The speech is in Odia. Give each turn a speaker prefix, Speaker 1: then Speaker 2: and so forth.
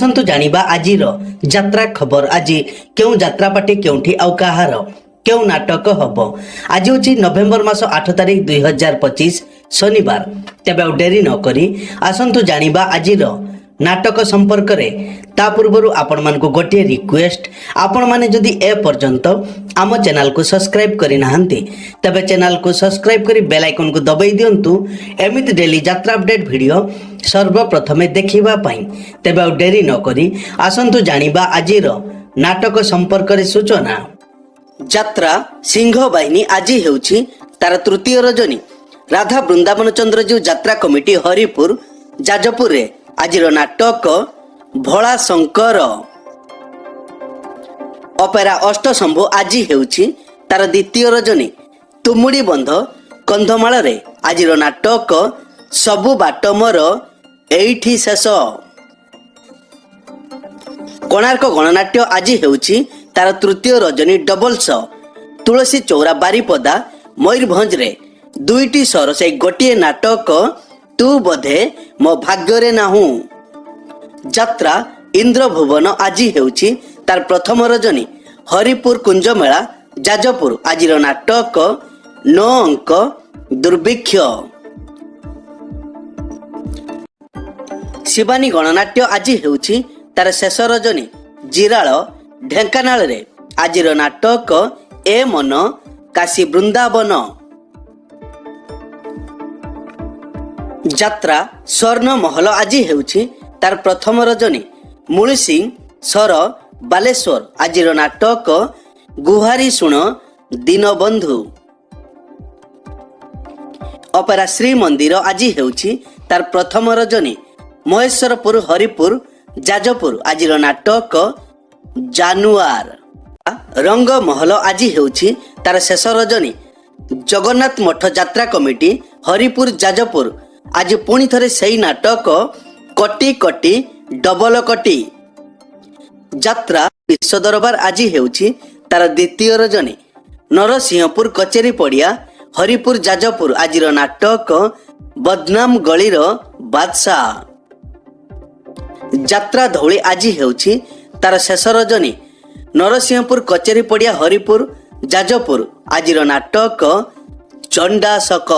Speaker 1: ଆସନ୍ତୁ ଜାଣିବା ଆଜିର ଯାତ୍ରା ଖବର। ଆଜି କେଉଁ ଯାତ୍ରା ପାର୍ଟି କେଉଁଠି ଆଉ କାହାର କେଉଁ ନାଟକ ହବ। ଆଜି ହେଉଛି ନଭେମ୍ବର ମାସ 8 ତାରିଖ, 2025 ଶନିବାର। ତେବେ ଆଉ ଡେରି ନକରି ଆସନ୍ତୁ ଜାଣିବା ଆଜିର ନାଟକ ସମ୍ପର୍କରେ। ତା ପୂର୍ବରୁ ଆପଣମାନଙ୍କୁ ଗୋଟିଏ ରିକ୍ୱେଷ୍ଟ, ଆପଣମାନେ ଯଦି ଏ ପର୍ଯ୍ୟନ୍ତ ଆମ ଚ୍ୟାନେଲକୁ ସବସ୍କ୍ରାଇବ୍ କରିନାହାନ୍ତି, ତେବେ ଚ୍ୟାନେଲକୁ ସବସ୍କ୍ରାଇବ୍ କରି ବେଲ୍ ଆଇକନ୍କୁ ଦବାଇ ଦିଅନ୍ତୁ, ଏମିତି ଡେଲି ଯାତ୍ରା ଅପଡେଟ୍ ଭିଡ଼ିଓ ସର୍ବପ୍ରଥମେ ଦେଖିବା ପାଇଁ। ତେବେ ଆଉ ଡେରି ନକରି ଆସନ୍ତୁ ଜାଣିବା ଆଜିର ନାଟକ ସମ୍ପର୍କରେ ସୂଚନା। ଯାତ୍ରା ସିଂହ ବାହିନୀ ଆଜି ହେଉଛି ତାର ତୃତୀୟ ରଜନୀ। ରାଧା ବୃନ୍ଦାବନ ଚନ୍ଦ୍ରଜୀଉ ଯାତ୍ରା କମିଟି, ହରିପୁର, ଯାଜପୁରରେ ଆଜିର ନାଟକ ଭୋଳା ଶଙ୍କର। ଅପେରା ଅଷ୍ଟଶମ୍ଭୁ ଆଜି ହେଉଛି ତାର ଦ୍ୱିତୀୟ ରଜନୀ। ତୁମୁଡ଼ି ବନ୍ଧ, କନ୍ଧମାଳରେ ଆଜିର ନାଟକ ସବୁ ବାଟ ମୋର ଏଇଠି ଶେଷ। କୋଣାର୍କ ଗଣନାଟ୍ୟ ଆଜି ହେଉଛି ତାର ତୃତୀୟ ରଜନୀ। ଡବଲ ଶୋ, ତୁଳସୀ ଚୌରା, ବାରିପଦା, ମୟୂରଭଞ୍ଜରେ ଦୁଇଟି ଶୋର ସେଇ ଗୋଟିଏ ନାଟକ ତୁ ବୋଧେ ମୋ ଭାଗ୍ୟରେ ନାହୁଁ। ଯାତ୍ରା ଇନ୍ଦ୍ରଭୁବନ ଆଜି ହେଉଛି ତାର ପ୍ରଥମ ରଜନୀ। ହରିପୁର କୁଞ୍ଜମେଳା, ଯାଜପୁର ଆଜିର ନାଟକ ନଅ ଅଙ୍କ ଦୁର୍ଭିକ୍ଷ। ଶିବାନୀ ଗଣନାଟ୍ୟ ଆଜି ହେଉଛି ତାର ଶେଷ ରଜନୀ। ଜିରାଳ, ଢେଙ୍କାନାଳରେ ଆଜିର ନାଟକ ଏ ମନ କାଶୀ ବୃନ୍ଦାବନ। ଯାତ୍ରା ସ୍ୱର୍ଣ୍ଣ ମହଲ ଆଜି ହେଉଛି ତାର ପ୍ରଥମ ରଜନୀ। ମୁଳୁସିଂ ସର, ବାଲେଶ୍ୱର ଆଜିର ନାଟକ ଗୁହାରି ଶୁଣ ଦୀନବନ୍ଧୁ। ଅପେରା ଶ୍ରୀମନ୍ଦିର ଆଜି ହେଉଛି ତାର ପ୍ରଥମ ରଜନୀ। ମହେଶ୍ୱରପୁର, ହରିପୁର, ଯାଜପୁର ଆଜିର ନାଟକ ଜାନୁଆର। ରଙ୍ଗମହଲ ଆଜି ହେଉଛି ତାର ଶେଷ ରଜନୀ। ଜଗନ୍ନାଥ ମଠ ଯାତ୍ରା କମିଟି, ହରିପୁର, ଯାଜପୁର ଆଜି ପୁଣି ଥରେ ସେଇ ନାଟକ କଟି କଟି ଡବଲ କଟି। ଯାତ୍ରା ବିଶ୍ୱ ଦରବାର ଆଜି ହେଉଛି ତାର ଦ୍ୱିତୀୟ ରଜନୀ। ନରସିଂହପୁର କଚେରୀ ପଡ଼ିଆ, ହରିପୁର, ଯାଜପୁର ଆଜିର ନାଟକ ବଦନାମ ଗଳିର ବାଦଶାହ। ଯାତ୍ରା ଧଉଳି ଆଜି ହେଉଛି ତାର ଶେଷ ରଜନୀ। ନରସିଂହପୁର କଚେରୀ ପଡ଼ିଆ, ହରିପୁର, ଯାଜପୁର ଆଜିର ନାଟକ ଚଣ୍ଡାଶକ।